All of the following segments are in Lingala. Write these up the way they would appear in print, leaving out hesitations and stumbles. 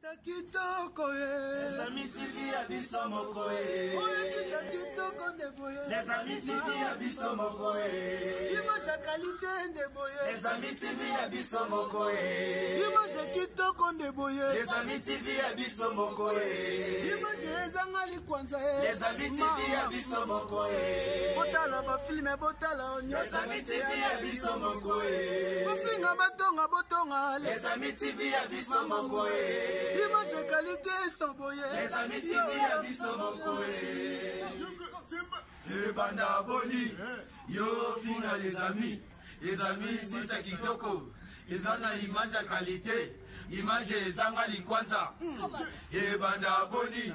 Kitoko Les amis TV ya biso moko e. Kitoko nde boye. Les amis TV ya biso moko e. Image ya qualité nde boye. Les amis TV ya biso moko e. Image ya kitoko nde boye. Les amis TV ya biso moko e. Image ezanga likwanza e. Les amis TV ya biso moko e. Botala ba filme botala nyonso. Les amis TV ya biso moko e. Bofinga batonga botonga. Les amis TV ya biso moko e. Image qualité sans boye. Les amis TV ya biso moko e. Ebanda boni yo finga les amis. Les amis site ya kitoko eza na image ya qualité image ezanga likwanza ebanda boni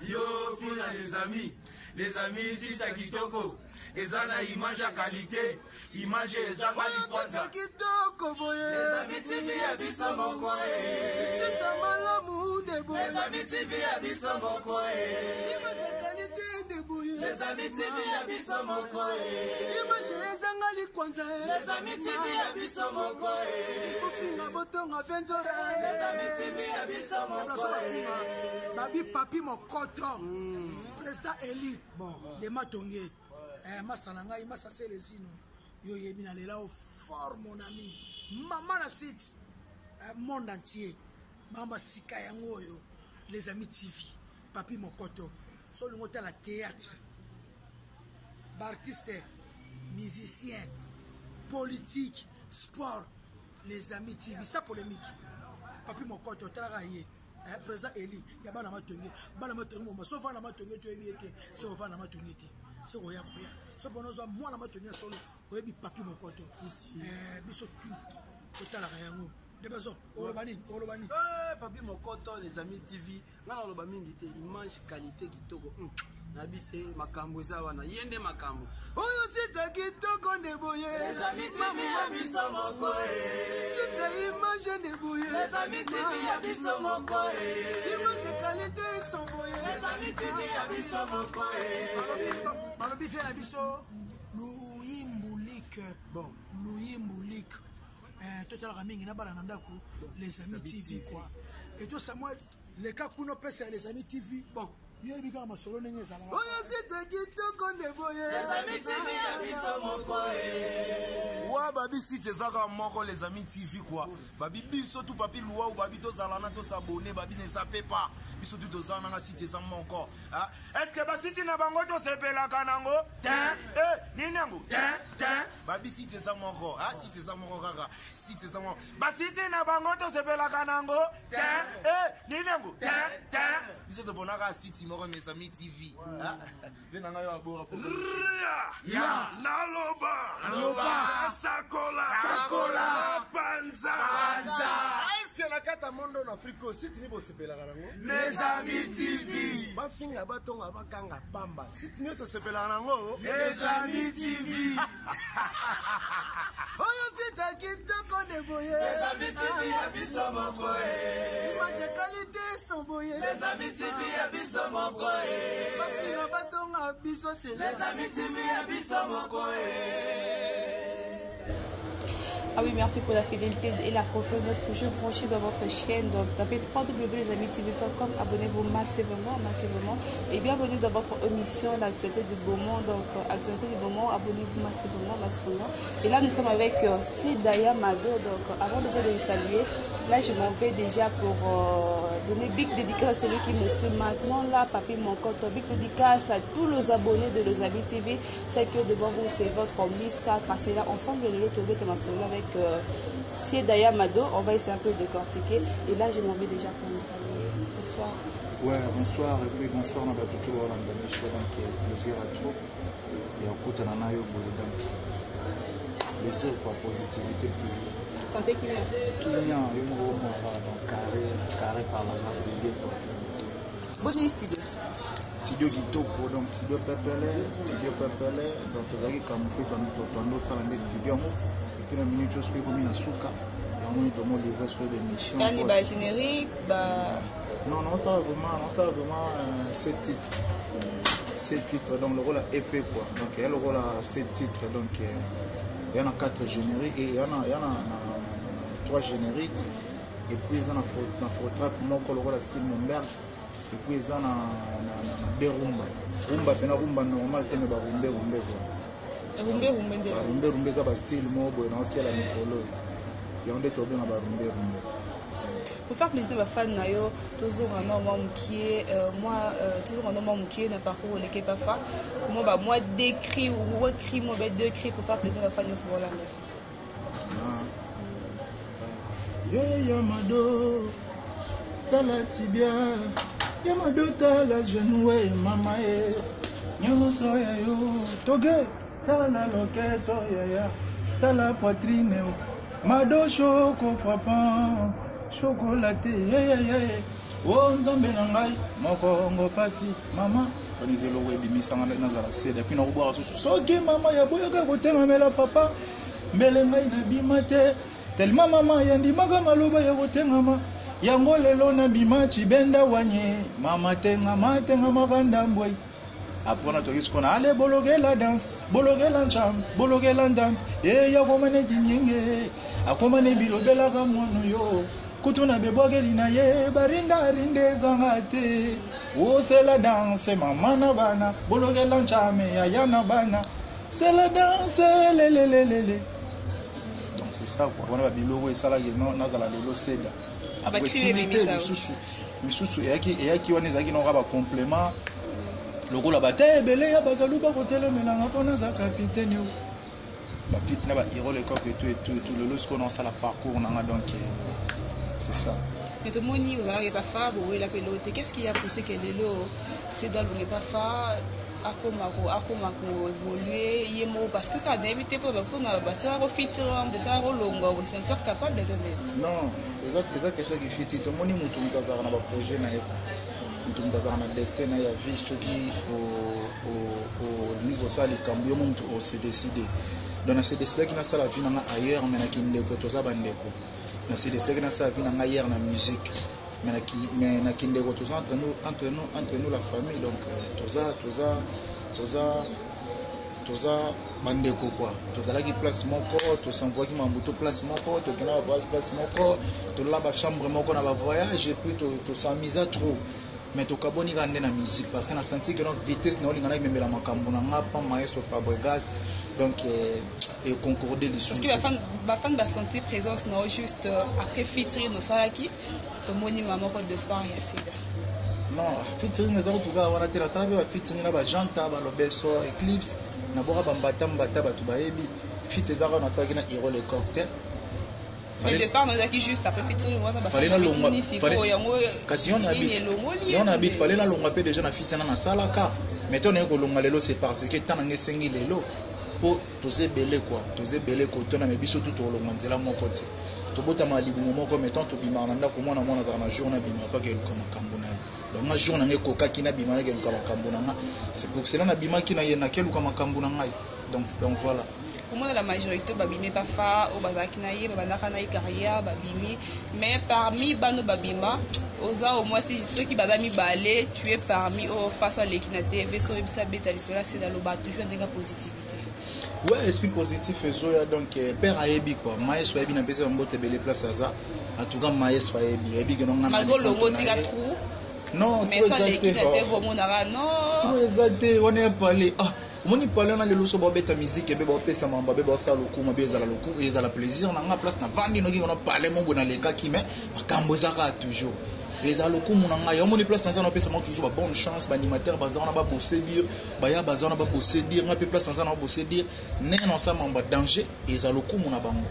yo finga les amis. Les amis site ya kitoko eza na image ya qualité image ezanga likwanza kitoko boye. Les amis TV ya biso moko e. Sita malamu nde boye. Les amis TV ya biso moko e. Image ya qualité nde boye. Les amis TV ya biso moko e. Image ezanga likwanza e. Les amis TV ya biso moko e. Bofinga botonga venzora. Les amis TV ya biso moko e. Babi Papi Mokoto, président élu de Matonge. Master na ngai, Master Celesino. Yo yebi na lela au fort mon ami. Maman na site monde entier. Mama sika yango oyo les amis TV. Papi Mokoto. So lingo tala théâtre. Ba artiste, musicien, politique, sport, les amis TV, ça polémique. Papi Mokoto talaka ye. Président Eli ya bana matonge, bana matonge moma so vana matonge to yebi ete so vana matonge te. So koya koya. So bono zo mwana matonge solo oyebi Papi Mokoto. Biso tout totalaka yango. De besoin oloba nini oloba nini. Papi Mokoto les amis TV nga na oloba mingi te image qualité kitoko. Na bise makambo eza wana ye nde makambo. Oyo site kitoko nde boye. Les amis TV ya biso moko e. Site image nde boye. Les amis TV ya biso moko e. Image qualité son boye. Les amis TV ya biso moko e. Balobi vie na biso Luyimbulik. Bon, Luyimbulik. Totalaka mingi na bana na ndako les amis TV quoi. Et to Samuel le cas kuno pesa les amis TV. Bon, yebi kaka masolo ndenge ezalaka. Oyo site kitoko nde boye. Les amis TV ya biso moko e. Wa babi site ezaka moko les amis TV quoi. Babi biso tout papi luau babi tozala na tosabonner babi ne zappe pas. Biso tout tozala na site eza moko. Ah, est-ce que ba site na bango tosepelaka nango? Tin, nini yango? Tin, tin. Babi site eza moko. Ah, site eza moko kaka. Site eza moko. Ba site na bango tosepelaka nango? Tin, nini yango? Tin, tin. Biso tobonaka site moko mes amis TV. Ah, ve na ngai yo abora po. Ya. Naloba. Naloba. Sakola. Sakola. Panza. Panza. Est-ce que na kata mondo na Afrique site ni bosepelaka nango? Les amis TV. Bafinga batonga bakanga pamba. Site ni tosepelaka nango? Les amis TV. Oyo site kitoko nde boye. Les amis TV ya biso moko e. Image qualité son boye. Les amis TV ya biso moko e. Bafinga batonga biso c'est Les amis TV ya biso moko e. Ah oui, merci pour la fidélité et la confiance d'être toujours branché dans votre chaîne. Donc, tapez www.lesamistv.com, abonnez-vous massivement, massivement. Et bienvenue dans votre émission, l'actualité du moment. Donc, actualité du moment, abonnez-vous massivement, massivement. Et là, nous sommes avec Sidaya Mado. Donc, avant déjà de vous saluer, là, je m'en vais déjà pour donner big dédicace à celui qui me suit maintenant. Là, Papi Mokoto, big dédicace à tous les abonnés de Los Amis TV. C'est que devant vous, c'est votre Miska Krasela. Ensemble, le loto de Solo avec Sidaya Mado. On va essayer un peu de décortiquer. Et là, je m'en vais déjà pour vous saluer. Bonsoir. Ouais, bonsoir. Et puis bonsoir, on va plutôt voir l'Andamie. Donc, plaisir à trop. Et écoute, on en a eu au bout. Donc, plaisir, quoi, positivité toujours. Santé qui vient. Qui vient, il y a un donc carré, carré par la grâce de Dieu, quoi. Bonne studio. Studio kitoko, donc studio pepele, studio pepele, donc tozalaki camouflé tondo sala nde studio yango. Et puis na minute oyo soki ekomi na suka, yango nini tomo livrer sur des missions. Yani ba générique, ba Non, non, ça va vraiment, non, ça va vraiment 7 titres. 7 titres, donc le rôle à EP quoi. Donc il y a le rôle à 7 titres, donc il y en a 4 génériques et il y en a, il y en a, 3 génériques. Et puis eza na fortrap moko lokola style Momberg. Et puis eza na deux rumba. Rumba pena rumba normal te, mais ba rumbe rumbe quoi. Rumbe rumbe nde. Ba rumbe rumbe eza ba style moko boye na osala mikolo. Yango nde tobenga ba rumbe rumbe. Pour faire plaisir ba fan na yo, tozonga na mwa mokie, moi tozonga na mwa mokie na parcours oleke pa fa. Moi ba moi des cris ou un cri moi ba deux cris pour faire plaisir ba fan nyonso bolanda. Yo ya mado tala tibia ya mado tala genou e mama e nyonso ya yo toge tala loketo ya ya tala poitrine o mado choco frappant chocolate ye ye ye o nzambe na ngai mokongo pasi mama wana eloko ebimisanga nazala seda mpe nakobwaka susu soki mama yaboyaka kotengamela papa mbele ngai nabima te tellement mama yandimaka maloba ya kotengama yango lelo nabima cibenda wanye mama tengama tengamaka ndambwe apona toki sikona ale bolokela danse bolokela ncam bolokela ndambe e yakoma neti nyenge akoma ne bilobelaka mwana yo kutu na bebwakeli na ye barinda rinda ezanga te osela danse mama na bana bolokela ncame yaya na bana c'est la danse lelelelele. Donc c'est ça quoi. Wana babiloko esalaki nazala lelo seda possibilité misusu misusu eyaki wana ezalaki noko bacomplément lokola bate ebele ya bakalu bakotelemelanga mpo naza capitaine yo bafiti na bahero lecoq etu etu etu lelo sikoyo naosala parcours nanga donc c'est ça. Mais tomoni ozalaki bafa bowela mpe lelo te, qu'est-ce qui a poussé que lelo seda alonge bafa akoma koévolue ye moko? Parce que kaka nayebi te mpona basalaka fitira basalaka kolonga osentir capable te. Non, eza question ki fiti. Tomoni motu moto azalaka na baprojet na ye, motu moto azalaka na destin na ye ya vie. Soki olingi kosala likambo, yo mo motu ose décide. Donc nase décidaki nasala vie nanga ailleurs, mais naki ndeko toza bandeko. Nase décidaki nasala vie nanga ailleurs na musique, mais naki ndeko toza entre nous, entre nous, entre nous la famille. Donc toza toza toza toza bandeko quoi. Tozalaki place moko, tosanvwaki mambuto place moko, tokenda bavoyage place moko, tolala bachambre moko na bavoyage, et puis tosamisa trop. Mais tokaboni kaka nde na musique, parce que na senti que donc vitesse na olinga nakimemela makambo na nga pa maestro Fabregas, donc econcorde lisusu. Parce que bafan basentir présence na yo juste après featuring osalaki, tomoni mama moko de part ya seda. Non, featuring eza kotuka wana te. Nasala mpe bafeaturing na bajanta balobeso eclipse naboka bambata mbata bato bayebi fit eza kaka nasalaki na hero lecoq te. Mais départ nazalaki juste après featuring wana. Fallait nalongwa. Sikoyo yango. Kasi yo na habite, fallait nalongwa mpe déjà na fit wana nasalaka. Mais to naye kolongwa lelo, c'est parce que ntan nanga esengi lelo mpo toza ebele quoi, toza ebele kotona. Me biso tu tokolongwa nzela moko te, tobotama libumu moko, mais tant tobimaka na ndako, mwana mwana azalaka na jour nabima mpaka eluka makambo na ye. Donc nga jour nanga ekokaki nabima naki eluka makambo na nga, c'est pour cela nabimaki na ye naki eluka makambo na ngai. Donc voilà. Komona la majorité babimi bafa oyo bazalaki na ye, babandaka na ye carrière, babimi, mais parmi bano babima oza au moins soki baza mibale, tu es parmi oyo face aleki na TV so oyebisa beta lisolo aseda aloba toujours ndenge positivité. Ouais, esprit positif ezoya. Donc père ayebi quoi, maestro ayebi, napesi bambote ebele place aza. En tout cas maestro ayebi, ayebi ke nonga. Malgré olongo tika trou. Non. Mais so aleki na TV omonaka non. Trou eza te wana ya pale. Ah, omoni pale wana lelo so baobeta musique ebe baopesa mambo abe baosala lokumu abe ezala lokumu, ezala plaisir na nga place navandi noki kona pale mo boye nalekaki. Mais makambo eza kaka toujours ezala lokumu na ngai. Omoni place naza naopesa mo toujours babonne chance, baanimateur baza wana babose dire, baya baza wana babose dire, nga mpe place naza na babose dire ndenge na osala mambo ya danger, eza lokumu na bango.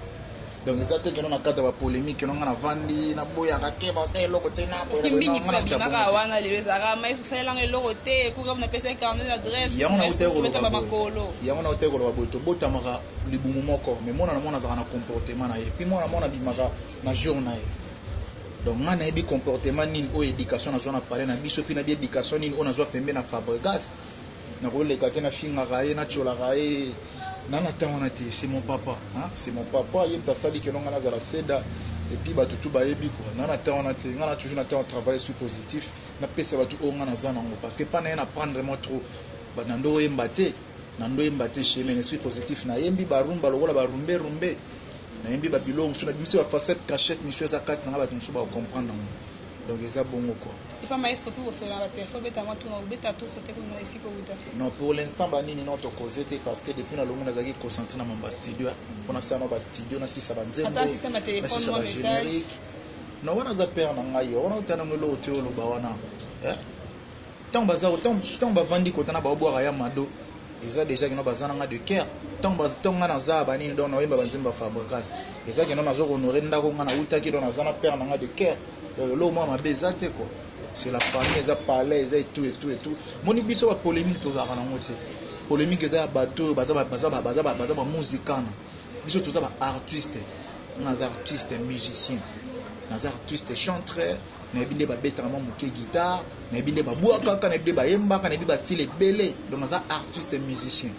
Donc eza te keno na kati ya bapolémique keno nga navandi naboyaka te basala eloko te. Parce mingi mpe babimaka wana lelo ezalaka mai kosalelanga eloko te kuka napesa carnet d'adresse. Yango tobeta makolo. Yango na utaki koloba boye, tobotamaka libumu moko, mais mwana na mwana azalaka na comportement na ye, puis mwana mwana abimaka na jour na ye. Donc nga nayebi comportement nini oyo éducation nazwa na palais na biso, mpe nayebi éducation nini oyo nazwa pembe na Fabregas. Nakoleka te nafingaka ye, natiolaka ye na na ntango wana te. C'est mon papa, hein? C'est mon papa, ye moto asali keno nga nazala seda, et puis bato tu bayebi quoi. Na na ntango wana te, nga na toujours na ntango travail esprit positif, napesa bato oyo nga naza nango, parce que mpa na ye na prendre moi trop na ndo oyemba te, na ndo oyemba te chemin esprit positif, nayembi barumba lokola barumbe rumbe. Nayembi babiloko mosusu, nabimisi bafacette cachette misu eza kati na nga, bato mosusu bakocomprendre yango. Donc eza bongo quoi. Epa maestro mpe kosolola na baperfo, obeta mwa tuna, obeta tour kote kuna esika outa. Non, pour l'instant banini non, tokoze te, parce que depuis nalongo nazalaki concentré na mamba studio mpo nasala na bastudio, nasisa banzembo. Ata système ya téléphone, nasisa mwa message. bagénérique. Non, wana aza père na ngai yo wana, otana ngo eloko te oloba wana. Eh? Ntango baza, ntango bavandi kota na baobwaka ya mado, eza déjà kino baza nanga de cœur. Ntango ntango nga naza banini, donc naoyemba banzembo ya Fabricas, eza kino nazo honorer ndako nga nautaki, donc naza na père nanga de cœur. Donc eloko mwa mabe eza te quoi, c'est la famille, eza palais, eza et tout et tout et tout. Moni biso bapolémique tozalaka nango te. Polémique eza ya bato oyo baza bamusikana. Biso toza baartiste. Nga naza artiste musicien, naza artiste chanteur, nayebi nde babetaka mwa moke guitare, nayebi nde babwakaka, nayebi nde bayembaka, nayebi bastyle ebele. Donc naza artiste musicien.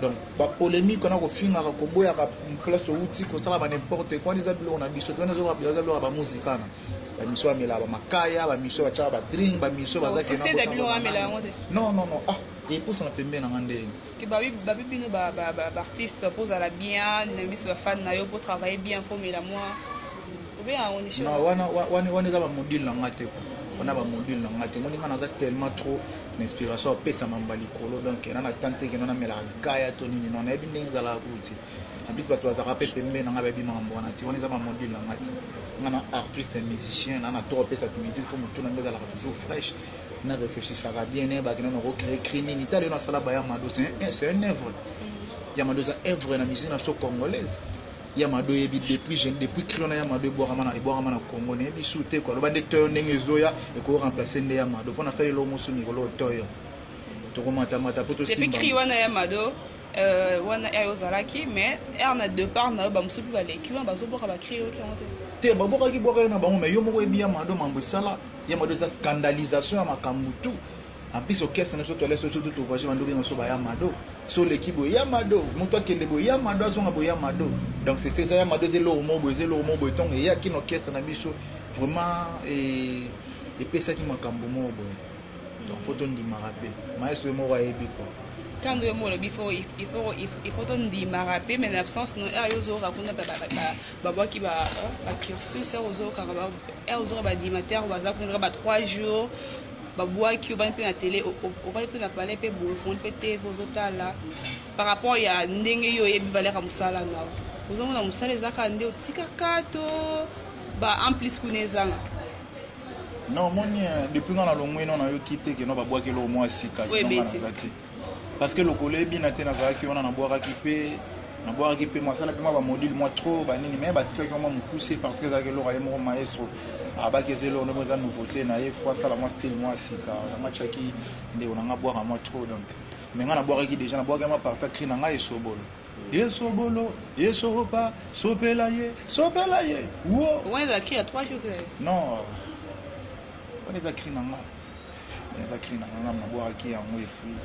Donc bapolémique wana, kofingaka, koboyaka place outi, kosala ba n'importe quoi, wana eza biloko na biso te. Wana eza biloko ya bamusikana, bamiso bamelaka bamakaya, bamiso batiaka badrink, bamiso baza. Société biloko amela yango te. Non, non, non, ah, epusana pembeni nanga ndenge. Ke babi bino baartiste, mpo ozala bien na biso bafan na yo, mpo travailler bien, fo mela mwa obenga yango ni. Non, wana eza bamodule na nga te quoi. Wana bamodule na nga te. Moni nga naza tellement trop na inspiration, apesama mba likolo. Donc na tan te keno namelaka likaya to nini. Non, nayebi ndenge ezalaka kuti. En plus bato bazalaka mpe pembeni na nga, bayebi makambo wana te. Wana eza bamodule na nga te. Nga na artiste musicien, na to apesaka musique, fo motu na nga ezalaka toujours fraîche, na réfléchissaka bien, nayebaki nano kocrée cri nini. Tala yo, nasala baya mado, c'est un œuvre. Ya mado eza œuvre na musique na biso congolaise. Ya mado oyebi depuis cri wana ya mado ebwakama na Congo, nayebi su te quoi. Aloba nde toyo ndenge ezoya ekoremplace nde ya mado mpo nasali eloko mosu mikolo toyo tokomatamata mpo. Depuis cri wana ya mado wana ere ozalaki, mais ere na départ na yo, bamosusu mpe baleki wana bazoboka bacri, oyoki yango te? Te, babwakaki bwakaki na bango, mais yo moko oyebi ya mado mambo esala. Ya mado eza scandalisation ya makambo tout. En plus orchestre na biso toile, so surtout tovoyage, bando benga so baya mado, so oleki boye ya mado, moto akende boye ya mado, azonga boye ya mado. Donc c'est eza ya mado, eza eloko moko boye, eza eloko moko boye. Ntongo eyaki na orchestre na biso, vraiment epesaki makambo moko boye. Donc fo tondimaka mpe maestro ye moko ayebi quoi. Quand yo moko olobi il faut tondimaka mpe, mais na absence no ere yo ozoyoka kuna babwaki bacursus, ere ozokaka, ere ozoka baanimateur baza kuna kaka ba 3 jours babwaki, obandi mpe na télé, obandi mpe na palais mpe boye, ofongoli mpe te ozotala par rapport ya ndenge yo oyebi valeur ya mosala na yo, ozomona mosala eza kaka nde otikaka to ba en plus kuna ezanga. Non, omoni, depuis nga nalongwe no, nayoki te keno babwaki eloko mwa sika. Oyo ebeti. Naza te, parce que lokolo ebina te. Nazalaki wana, nabwakaki mpe mwasala mpe mwa bamodule mwa trop banini, mais batikaki mwa mokuse parce que ezalaki eloko ye moko maestro abaki, eza eloko ndenge eza nouveauté na ye, fo asala mwa style mwa sika. Yango atiaki ndeko na nga bwaka mwa trop. Donc mais nga nabwakaki déjà, nabwakaki mwa partie cri na ngai esobolo, esobolo, esopa, sopela ye, sopela ye wo. Wana ezalaki ya 3 jours te? Non, wana eza cri na nga, wana eza cri na nga, nga nabwakaki yango. Et puis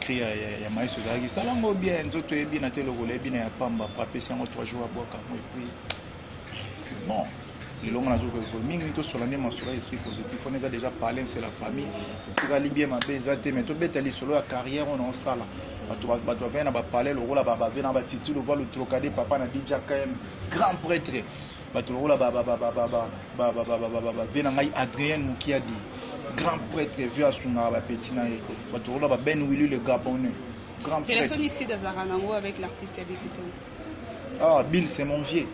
cri ya maestro ezalaki salango bien, nzoto eyebina te, lokolo eyebina ya pamba. Po apesi yango 3 jours, abwaka yango et puis c'est bon. Lelo nga nazokoevo mingi, tosola nde masolo ya esprit positif. Wana eza déjà parlé, c'est la famille, etikali bien, mabe eza te. Mais tobeta lisolo ya carrière oyo naosala. Bato bavai na bapalais lokola bave na batitule voi le trocadé, papa na DJ KM, grand prêtre, bato lokola bave na ngai Adrien Mukiadi, grand prêtre, vieux asungaka bapeti na ye, bato lokola baben Willy le Gabonais, grand prêtre. Relation ici azalaka nango avec l'artiste ya Bill? Ah, Bill c'est mon vieux,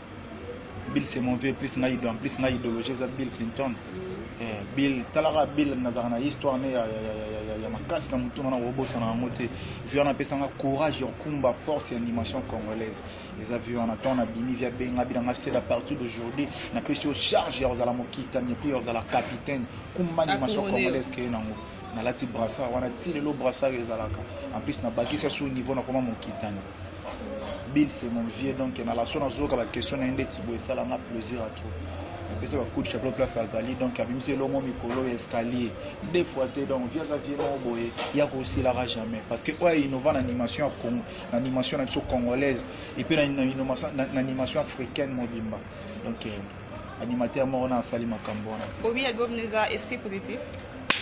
Bill c'est mon vieux. Plus ngai, en plus ngai idéologie eza Bill Clinton. Bill, talaka Bill, nazalaka na histoire ne ya makasi na motu wana, kobosana yango te. Vieux wana apesanga courage ya kumba force ya animation congolaise. Eza vieux wana, ntango nabimi, vieux abenga bilanga sel: à partir d'aujourd'hui napesi yo charge ya kozala mokitani et puis ya kozala capitaine, kumba animation congolaise. Keye nango, nalati brassard wana ti lelo, brassard ezalaka. En plus nabakisi sur niveau, nakoma mokitani. Bill c'est mon vieux. Donc na la so nazoyoka baquestion na ye ndeti boye, esalanga plaisir à trop. Apesi bacoup de chapeau place azali. Donc abimisi elongo mikolo ya escalier deux fois te. Donc vieux aza vieux moko boye ya kosilaka jamais, parce que oyo ainova na animation ya Congo, na animation na biso congolaise et puis na animation africaine mobimba. Donc animateur moko na asali makambo wana. Obi album eza esprit positif.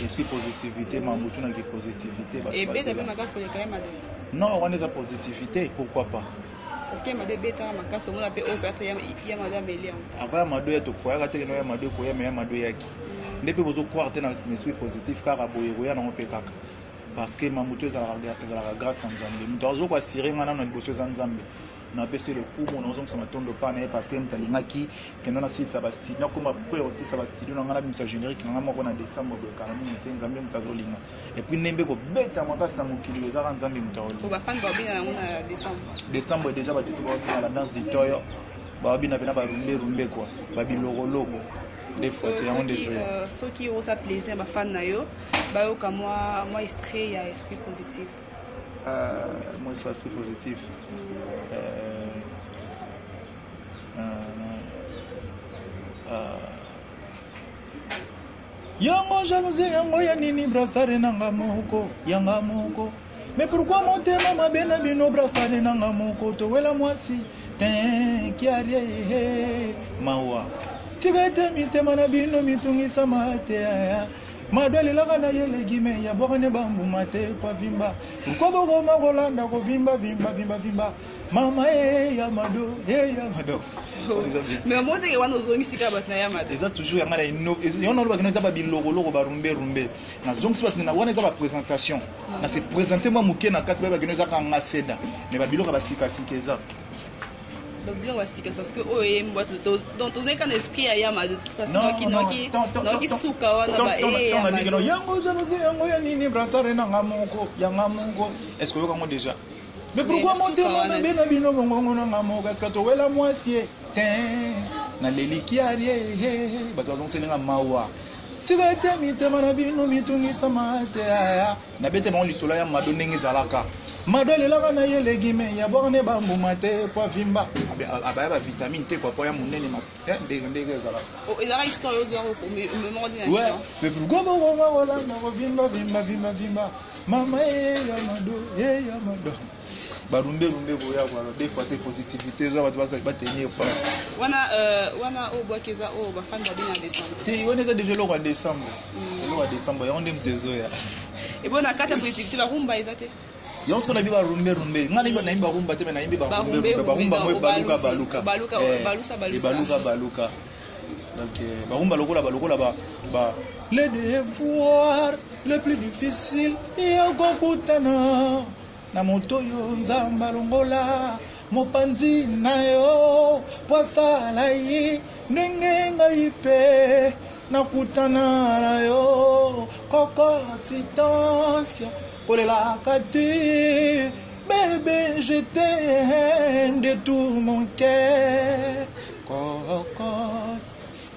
Esprit positivité, mambo tunaki positivité. Ebeta mpe makasi koleka ye madonna? Non, wana eza positivité, pourquoi pas. Parce que Yamado ebetaka makasi, omona mpe oyo peut-être Yamado ameli yango. Avant Yamado ya tokwayaka te keno Yamado ekoya, mais Yamado eyaki. Nde mpe bozocroire te na esprit positif kaka boye ekoya nango mpe kaka. Parce que mamutu ezalaka grâce ya Nzambe. Moto azokoassurer nga nano na liboso eza Nzambe. Napesi lokumu, nazongisa matondo pa na ye parce que moto alingaki kendo nasilisa bastudio, nakoma prêt kosilisa bastudio na ngai, nabimisa générique na ngai moko na décembre boye kala mingi te. Nzambe moto azolinga. Et puis ndembe kobeta makasi na mokili ezaka Nzambe moto aolinga. Bafani babina yango na décembre. Décembre déjà bato babina la danse du toyo, babina mpena barumbe rumbe quoi, babilokoloko des fois te yango nde ezoya. Soki osa plaisir bafani na yo bayoka mwa extrait ya esprit positif. Moi extrait esprit positif, yango jalousie yango ya nini? Brassard nanga moko, yanga moko, mais pourquoi motema mabe na bino? Brassard nanga moko, towela mwasi te kiarie mawa, tika ete mitema na bino mitungisama te. Mado alelaka na ye legime ya bwaka ne bambuma te kwa vimba. Pourquoi bokoma kolanda kovimba vimba vimba vimba? Mama e ya Mado, e ya Mado. Mais omoni teke wana ozongisi kaka bato na Yamado. Eza toujours yanga na yango nalobaki no, eza babilokoloko, barumbe rumbe. Nazongisi bato na wana, eza baprésentation na se présente mwa moke na kati, bayebaki no eza kaka nga Seda, mais babiloko ya basikasika eza. Biloko ya sika, parce que oyo eyembi donc tozali kaka na esprit ya Yamado, parce que naoki suka wana ba e yango jalousie yango ya nini? Brassard nanga moko, yanga moko, est ce que oyoka yango déjà? Mais pourquoi motema mabe na bino? Mongongo nanga moko, est ce que towela mwasi te naleliki arie? Bato bazongiselinga mawa, tika ete mitema na bino mitungisama te. Aya nabete bango lisolo ya Mado ndenge ezalaka. Mado alelaka na ye legime ya bwaka ne bambuma te po avimba, abaya bavitamine te kwa po ya monene ndenge ndenge ezalaka. Ezalaka histoire ozwaka omemoko na. Mais pourquoi bokoma kolanda kovimba vimba vimba vimba? Mama e ya Mado, e ya Mado, barumbe rumbe koya kwa des fois te positivité eza, bato batenir pa. Wana wana oyo bwaki eza oyo bafani babina décembre. Te, wana eza déjà eloko ya décembre, eloko ya décembre yango nde moto ezoya. Ebo na kati ya positivité barumba eza te? Yango sikoyo nayebi barumbe rumbe, nga nayimbi barumba te, mais nayimbi barumbe rumbe, barumba mo ebaluka baluka. Ebaluka baluka. Donc barumba lokola balokola ba le devoir le plus difficile ya kokutana na moto oyo Nzambe alongola mopanzi na yo po asala ye ndenge ngai mpe nakutana na yo. Kokotitensia kolelaka te, bébé, je t'aime de tout mon cœur. Kokot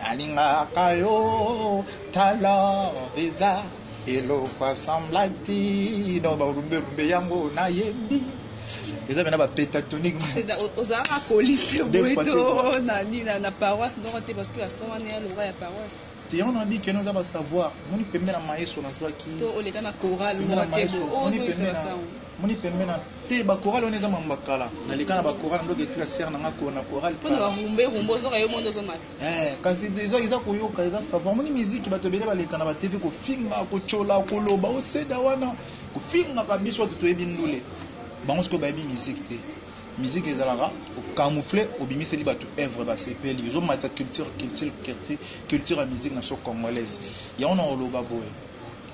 alingaka yo, tala eza eloko asambla ti. Donc barumberumbe yango nayebi eza mpena bapentatonique. Ozalaka koli te boye to na nini na paroisse moko te? Parce que bason wana ya loka ya paroisse. Te, yango na bikeno eza basavoir. Moni pembe na maestro nazwaki. To oleka na chorale moko te ozoyisa? Moni pembe na te, bachoral wana eza mambo kala. Naleka na bachoral, ndoki etika sere nanga na chorale. Mpona barumbe rumbe ozoka yo mondo ozomata. Kasi eza koyoka, eza savoir. Moni miziki, bato ebele baleka na baTV kofinga, kotyola, koloba oseda wana, kofingaka biso bato toyebi ndule. Bango sikoyo bayebi miziki te. Musique ezalaka ocamoufle, obimiseli bato œuvre, basepeli, ozomatisa culture, culture, culture, culture ya musique na biso congolaise. Yango na koloba boye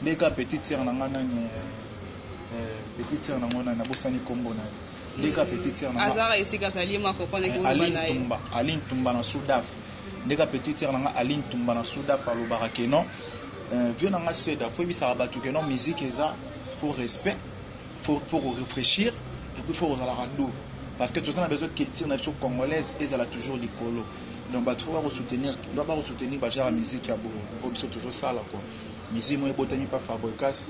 nde ka petite sœur na nga nani, petite sœur nango nani, nabosani nkombo na ye, nde ka petite sœur na nga. Azalaka esika azali mwa comprendre. Aline Tumba, Aline Tumba na Sudaf. Nde ka petite sœur na nga Aline Tumba na Sudaf alobaka ke non, vieux na nga Seda, faut yebisaka bato ke non, musique eza faut respect, faut réfléchir et puis faut kozalaka doux, parce que toza na besoin culture na biso congolaise ezala toujours likolo. Donc bato faut bakosoutenir, bakosoutenir bagenre ya musique ya boye oyo biso tozosala quoi. Musique moko ebotami pa Fabregas,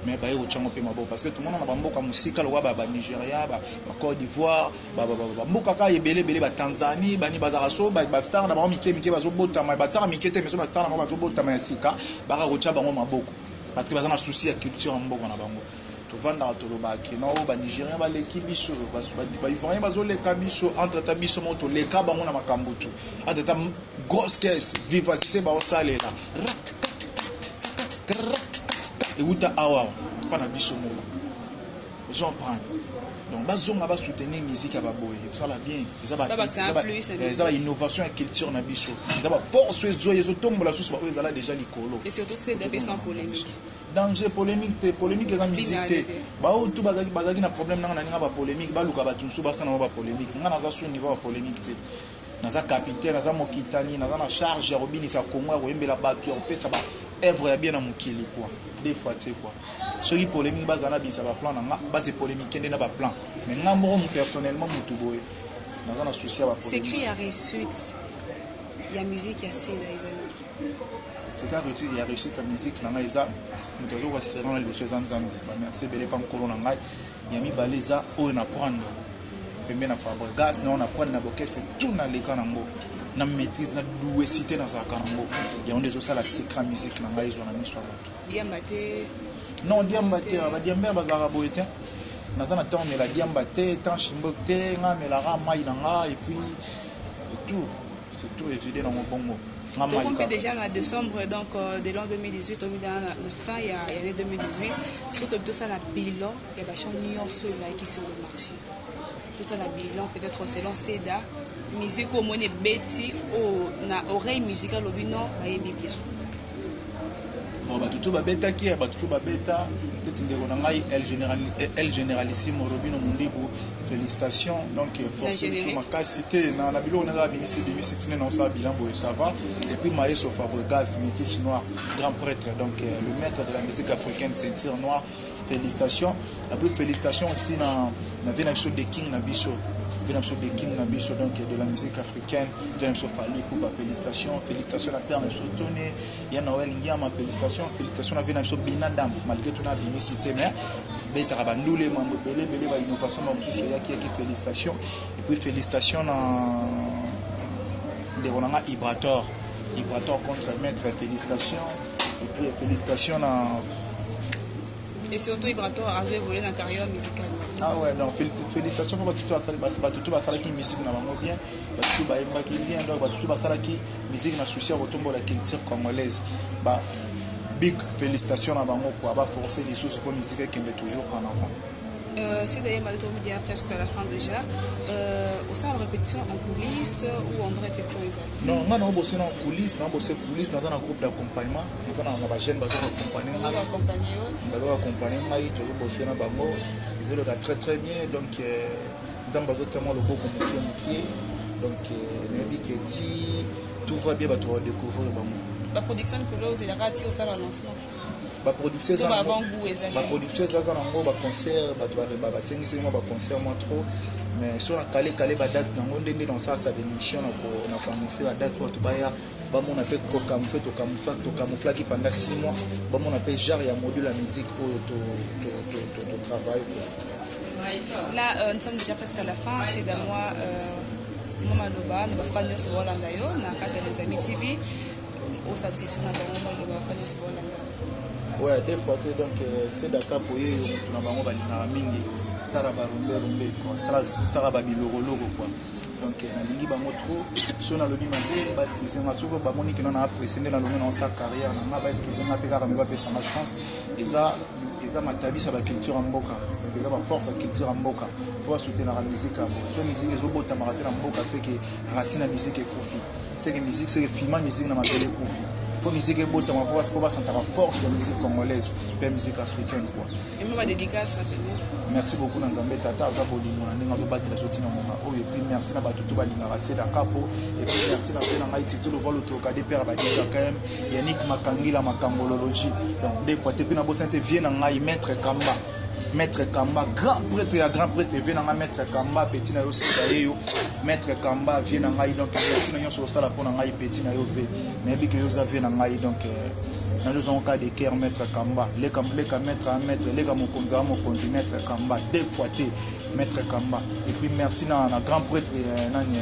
mais baye kotyango mpe maboko, parce que tomona na bamboka mosika lokola baNigéria, baCôte d'Ivoire, bamboka kaka ebele ebele, baTanzanie, bani bazalaka so bastar na bango mike mike bazobotama, batiaka mike te, mais so bastar na bango bazobotama ya sika, baka kotya bango maboko, parce que baza na souci ya culture ya mboka na bango. Tovandaka tolobaka keno oyo banigérien baleki biso, baivoirien bazoleka biso, entre ta biso moko toleka bango na makambo tu. Entre ta grosse caisse vivacité baosalela rak rak rak, euta awa mpa na biso moko. Ozo comprendre? Donc bazonga ba soutenir musique ya baboye, ekosala bien. Eza ba Babakisa eza ba- plus na eh, eza ba innovation ya culture na biso, eza ba force oyo ezoya, ezotombola susu baoyo ezala déjà likolo. Et surtout CDP sans polémique. Danger, polémique te, polémique eza musique te. Finalité. Baoyo tu bazalaki na problème nanga na ninga ba polémique, baluka bato mosusu basala bango ba polémique. Nga naza sur niveau ya polémique te. Naza capitaine, naza mokitani, naza na charge ya kobinisa Congo, ya koyembela bato, ya kopesa ba œuvre ya bien na mokili quoi. Des fois te quoi, soki polémique, bazala na bimisa ba plan na nga, base polémique nde na ba plan, mais nga moko personnellement, motu boye, naza na souci ya ba Secret polémique. ya réussite ya musique ya Seda ezali? C'est un réussite ya réussite ya musique na ngai, eza moto azokoasere na liboso, eza Nzambe. Bamerci ebele mpa nkolo na ngai. Ya mibale eza oyo na prendre pembe na Fabregas, na oyo na prendre na bokese tout, naleka nango na maîtrise, na doucité nazalaka nango. Yango nde ezosala secret musique na ngai ezwa na miso ya bato. Diamba te? Non, diamba te. Badiambere bazalaka boye te. Naza na temps omela diamba te, temps shimbok te. Nga amelaka mai na nga et puis et tout, c'est tout évide nango bongo nga mai Tokomi mpe kaka. déjà na décembre donc de l'an 2018, tomi na fin ya année 2018. Surtout tosala bilan ya bachant nyonso ezalaki sur le marché, tosala bilan peut-être selon Seda, musique oyo omoni ebeti, oyo na oreille musicale olobi non, bayembi bien. Bon, bato tu babetaki ya bato tu babeta neti ndeko na ngai El Général, El Généralissime Robino Mundibu, félicitation. Donc force biso générique. Makasi te na biloko naza bimisi bimisi tine na osala bilan boye, ça va. Et puis Maestro Fabregas, métis noir, grand prêtre, donc le maître de la musique africaine, ceinture noire, félicitations. Après, félicitations aussi na vie na biso de King na biso, vie na biso de King na biso, donc de la musique africaine, vie na biso Fally Ipupa, félicitations. Félicitations na père na biso Tony ya Noël Ngiama, félicitations. Félicitations na vie na biso Binadam, malgré tout na bimisi te, mais betaka bandule mambo ebele ebele, bainnovation bamosusu eyaki yaki, félicitations. Et puis félicitations na ndeko na nga Ibrator, Ibrator contre maître, félicitations. Et puis félicitations na Et surtout Ibrator azo évoluer na carrière musicale. Ah ouais, donc félicitations mpo bato tu basalaki musique na bango bien, bato tu bayembaki bien, donc bato tu basalaki musique na souci ya kotombola culture congolaise, ba big félicitation na bango quoi. Baforce lisusu mpo musique ekende toujours en avant. C'est d'ailleurs tokomi déjà presque à la fin déjà. Osala répétition en coulisses ou en répétition ezali? Non, nga naobose na coulisse, naobose coulisse. Naza na groupe d'accompagnement, naza na bajeune bazo koaccompagne ngai. Accompagne yo. Bazo koaccompagne ngai, tozobose na bango, ezoloka très très bien. Donc Nzambe azotia mwa loboko mokie mokie, donc nayebi ke ti tout va bien, bato badécouvrir bango. Baproduction likolo ozelaka ti osala lancement? Baproduction to baavant-goût ezali? Baproduction eza nango, baconcert, bato basengisaki mwa baconcert mwa trop, mais so na kale kale badate nango ndenge naosalasa bémission na koannonce badate, bato baya bamona mpe kocamoufle. Tocamouflaki pendant 6 mois, bamona mpe genre ya module ya musique oyo totravaille quoi. Là, nous sommes déjà presque à la fin. C'est à moi, moi maloba na bafan nyonso baolanda yo na kati ya Les Amis TV, os'adresse na bango, maloba bafan nyonso baolanda. Ouais, des fois te. Donc Sedaka boye yo motu na bango balingaka mingi, star ya barumbe rumbe quoi, star ya babiloroloko quoi. Donc nalingi bango trop. So nalobi mabe, baexcuse nga. Soki bamoni kino na apprécie nde nalongi na osala carrière na nga, baexcuse nga mpe kaka, me bapesanga chance. Eza matabisa baculture ya mboka, donc eza baforce ya culture ya mboka. Fo basoutenaka musique ya boye. So musique ezobotamaka te na mboka, seke racine ya musique ekufi, seke musique, seke fima musique na mabele ekufi. Fo musique ebotama po basantaka force ya musique congolaise mpe musique africaine quoi. Emo badédicace rapidement. Merci beaucoup na Nzambe Tata aza bolingo na ndenge azobatela so ntina ngonga oyo. Et puis merci na bato to balingaka Seda Kapo. Et puis merci na mpe na ngai Tito Lovalo Trocadé, père badika km Yannick Makangila Makangolologie. Donc deux fois te, mpe nabosani te vie na ngai maître Kamba, maître Kamba, grand prêtre ya grand prêtre, vie na ngai maître Kamba, petit na yo Sida ye yo, maître Kamba, vie na ngai. Donc merci na nyonso osala mpo na ngai, petit na yo ve, nayebi ke yo oza vie na ngai. Donc nazozango ka de cœur, maître Kamba, leka leka, maître ya maître, leka mokonzi ya mokonzi, maître Kamba, deux fois te, maître Kamba. Et puis merci na grand prêtre nani,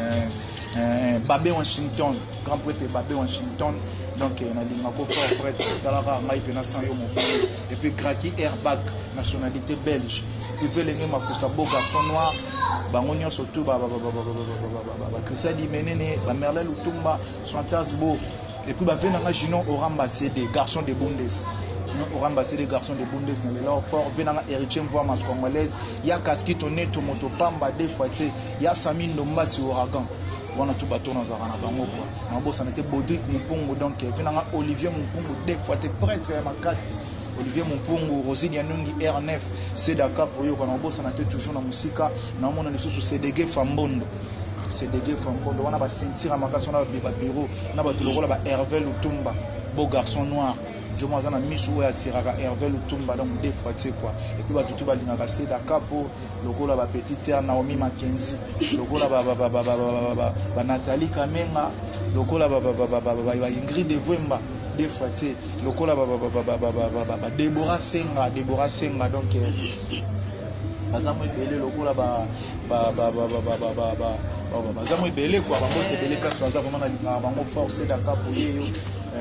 Babé Washington, grand prêtre Babé Washington. Donc nalingako fort, prêtre, talaka ngai mpena sans yo mobali. Et puis Graki Airbag, nationalité belge, Ivelenge Makusa, beau garçon noir, bango nyonso tu, Bacristian Dimenene, Bamerlin Lutumba, Santas Bo. Et puis bave nanga Ginon Oramba, CD garçon de Bundes. Sinon Oramba c'est des garçons de Bundes na lela fort. Pe nanga héritier mvoa mas congolaise. Ya Kaskito Neto moto pamba deux fois te. Ya Sami Ndombasi ouragan. Wana tout bato nazalaka na bango quoi. Nabosana te Baudric Mumpungu donc pe nanga Olivier Mumpungu deux fois te prêtre ya makasi. Olivier Mumpungu, Rosine Yanungi R9, Sedaka Poyo kana nabosana te toujours na musika na mona lisusu CDG Fambondo. CDG Fambondo wana ba ceinture ya makasi wana ba bureau na bato lokola ba Hervé Lutumba, beau garçon noir. Jomo aza na misu oyo atiraka Hervé Lutumba donc deux fois tu quoi. Et puis bato tout balingaka Sedaka po lokola ba petite sœur Naomi Mackenzie, lokola ba ba ba ba ba ba ba ba Nathalie Kamenga, lokola ba ba ba ba ba ba Ingrid Evwemba deux fois tu lokola ba ba ba ba ba ba ba ba Deborah Senga, Deborah Senga donc baza mo ebele lokola ba ba ba ba ba ba ba ba ba baza mo ebele quoi, bango ebele place baza vraiment nalingaka bango fort. Sedaka po ye yo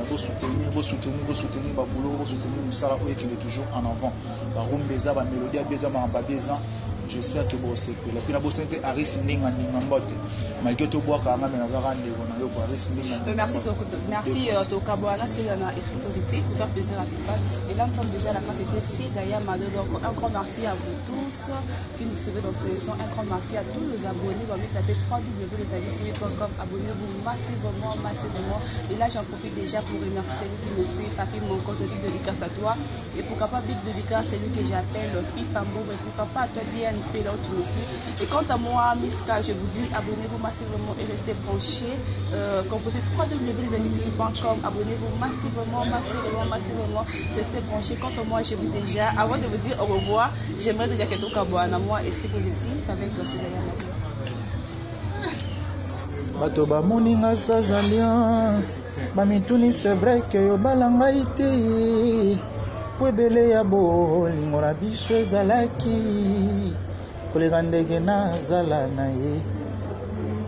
bosoutenir, bosoutenir, bosoutenir baboulot, bosoutenir mosala oyo ekende toujours en avant. Barumba eza, bamélodie abi eza, makambo abi eza. J'espère que bosepela. Puis nabosani te Aris Ndinga Ndinga mbote, malgré tobwaka yanga me nazaka ndeko na yo quoi. Aris Ndinga Ndinga. Merci, merci Tokaboana, c'est un esprit positif pour faire plaisir à tes fans. Et là, nous sommes déjà à la fin, c'était Cédaya Mado. Donc, un grand merci à vous tous qui nous suivez dans ce instant. Un grand merci à tous nos abonnés. Vous avez tapé www.lesamitv.com. Abonnez-vous massivement, massivement. Et là, j'en profite déjà pour remercier celui qui me suit, Papi mon compte, big dédicace à toi. Et pourquoi pas big dédicace, celui que j'appelle FIFA Mbo. Et pourquoi pas à toi DNP, là où tu me suis. Et quant à moi, Miska, je vous dis, abonnez-vous massivement et restez branchés. Composez www.lesamitv.com. Abonnez-vous massivement, massivement, massivement. Restez branchés. Quant à moi, je vous dis déjà, avant de vous dire au revoir, j'aimerais déjà que tout à moi, esprit positif avec Cédaya Massi. Bato bamoni nga sans alliance, bamituni c'est vrai que yo bala ngai te, po ebele ya bolingo na biso ezalaki koleka ndenge nazala na ye.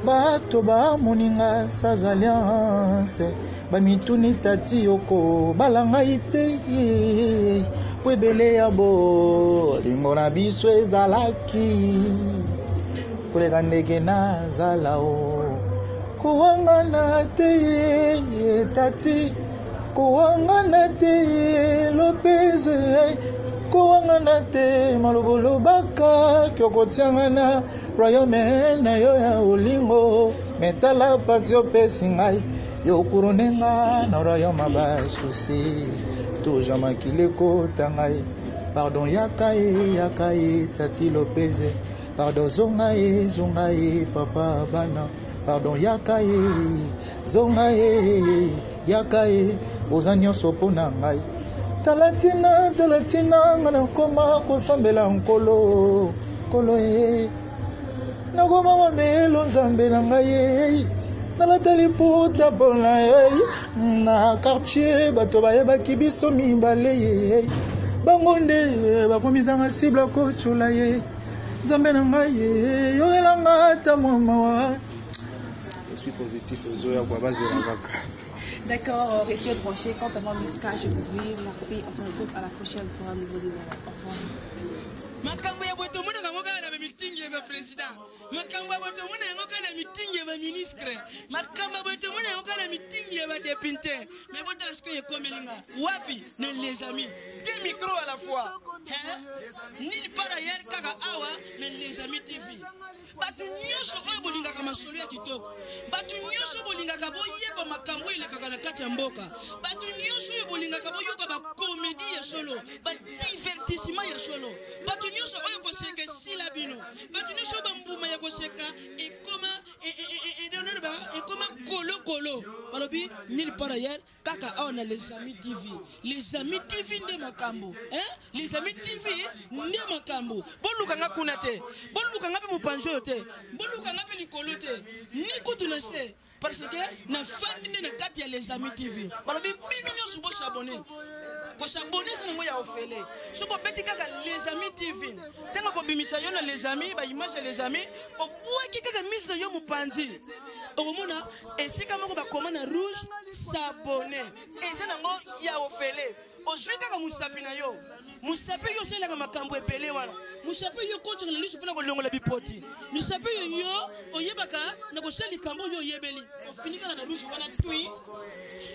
Bato bamoni nga sans alliance, bamituni tati yoko bala ngai te, po ebele ya bolingo na biso ezalaki koleka ndenge nazala o. Kowangana te tati, kowangana te Lopez, kowangana te malobolo baka kiokotianga na royaume na yo ya olingo, metala pati opesi ngai yo kurune nga na royaume basusi toja makili ekota ngai. Pardon yaka ye, yaka ye tati Lopez, pardon zonga ye, zonga ye papa bana, pardon yaka ye, zonga ye, yaka ye, oza nyonso mpo na ngai. Tala ntina, tala ntina nga nakoma kosambela nkolo, nkolo ye, nakoma mabelo nzambe na ngai ye, nalata liputa mpona ye, na quartier bato bayebaki biso mibale ye, bango nde bakomisanga cible kotyola ye, nzambe na ngai ye, yokelanga ata mwa mawa. Esprit positif ezoya kwa bazela kaka. D'accord, restez branchés. Quant à moi, Miska, je vous dis merci. On se retrouve à la prochaine pour un nouveau numéro. Au revoir. Makambo ya boye tomonaka yango kaka na bamitingi ya baprésident, makambo ya boye tomona yango kaka na mitingi ya baministre, makambo ya boye tomona yango kaka na mitingi ya badepute. Mais botala sikoyo ekomeli nga wapi na les amis, deux micros à la fois, hein? Nini par ailleurs kaka awa na les amis TV. Bato nyonso oyo bolingaka masolo ya kitoko, bato nyonso bolingaka boyeba makambo oyo elekaka na kati ya mboka, bato nyonso oyo bolingaka boyoka bakomedi ya solo, badivertissement ya solo, bato nyonso oyo koseka esila bino, bato nyonso oyo bambuma ya koseka ekoma ekoma kolokolo, balobi nulle part ailleurs kaka awa na les amis TV. Les amis TV nde makambo, hein? Les amis TV nde makambo. Boluka nga kuna te, boluka nga pe mopanzi oyo te, boluka nga pe likolo te, ni kutu na se, parce que na fandi nde na kati ya les amis TV. Balobi bino nyonso bosabone, kosabone eza nango ya ofele. Soki obeti kaka les amis TV, ntango kobimisa yo na les amis, ba image ya les amis, obwaki kaka miso na yo mopanzi, okomona esika moko bakoma na rouge s'abonner, eza nango ya ofele. Ozwi kaka mosapi na yo, mosapi yo osalelaka makambo ebele wana, mosapi yo okotisaka na liso mpona kolongola bipoti, mosapi yo yo oyebaka na kosala likambo oyo oyebeli, ofini kaka na rouge wana tui,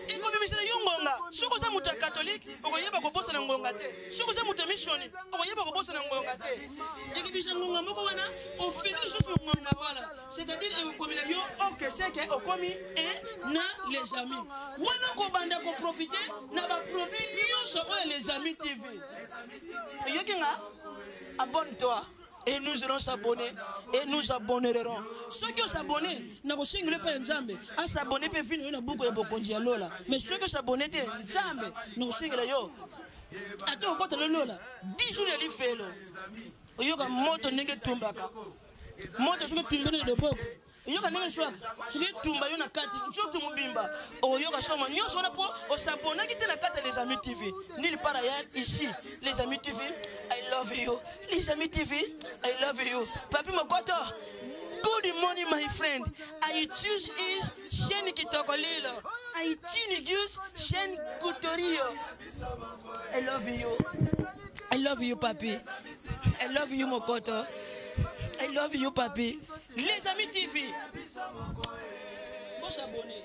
ekobimisa na yo ngonga. Soki oza moto ya 14 katolike, okoyeba kobosana ngonga te. Soki oza moto ya misioni, okoyeba kobosana ngonga te. Ekebisa ngonga moko wana, ofini lisusu ngonga wana, c'est-à-dire ekokomela yo ok, seke okomi e na les amis wana, okobanda koprofite na baproduit nyonso oyo les amis TV. Oyoki nga? Abonne-toi et nous allons s'abonner et nous abonnerons. Soki osabonne, nakosengela epai ya Nzambe asabonne mpe vino yo na buku ya bokonzi ya lola. Mais soki osabonne te, Nzambe nakosengela yo ata okota na lola 10 jours ya lifelo, oyoka moto ndenge etumbaka moto. Soki etumbeli na loboko, oyoka ndenge eswaka. Soki etumba yo na kati nzoto mobimba, okoyoka soma nyonso wana mpo osabonaki te na kati ya Les Amis TV. Nulle part ailleurs, ici Les Amis TV. I love you, Les Amis TV, I love you. Papi Mokoto, good morning, my friend. I choose is chaîne kitoko lilo. I choose chaîne Kutorio. I love you, I love you, papi. I love you, Mokoto. I love you, papi. Les Amis TV, bon s'abonner.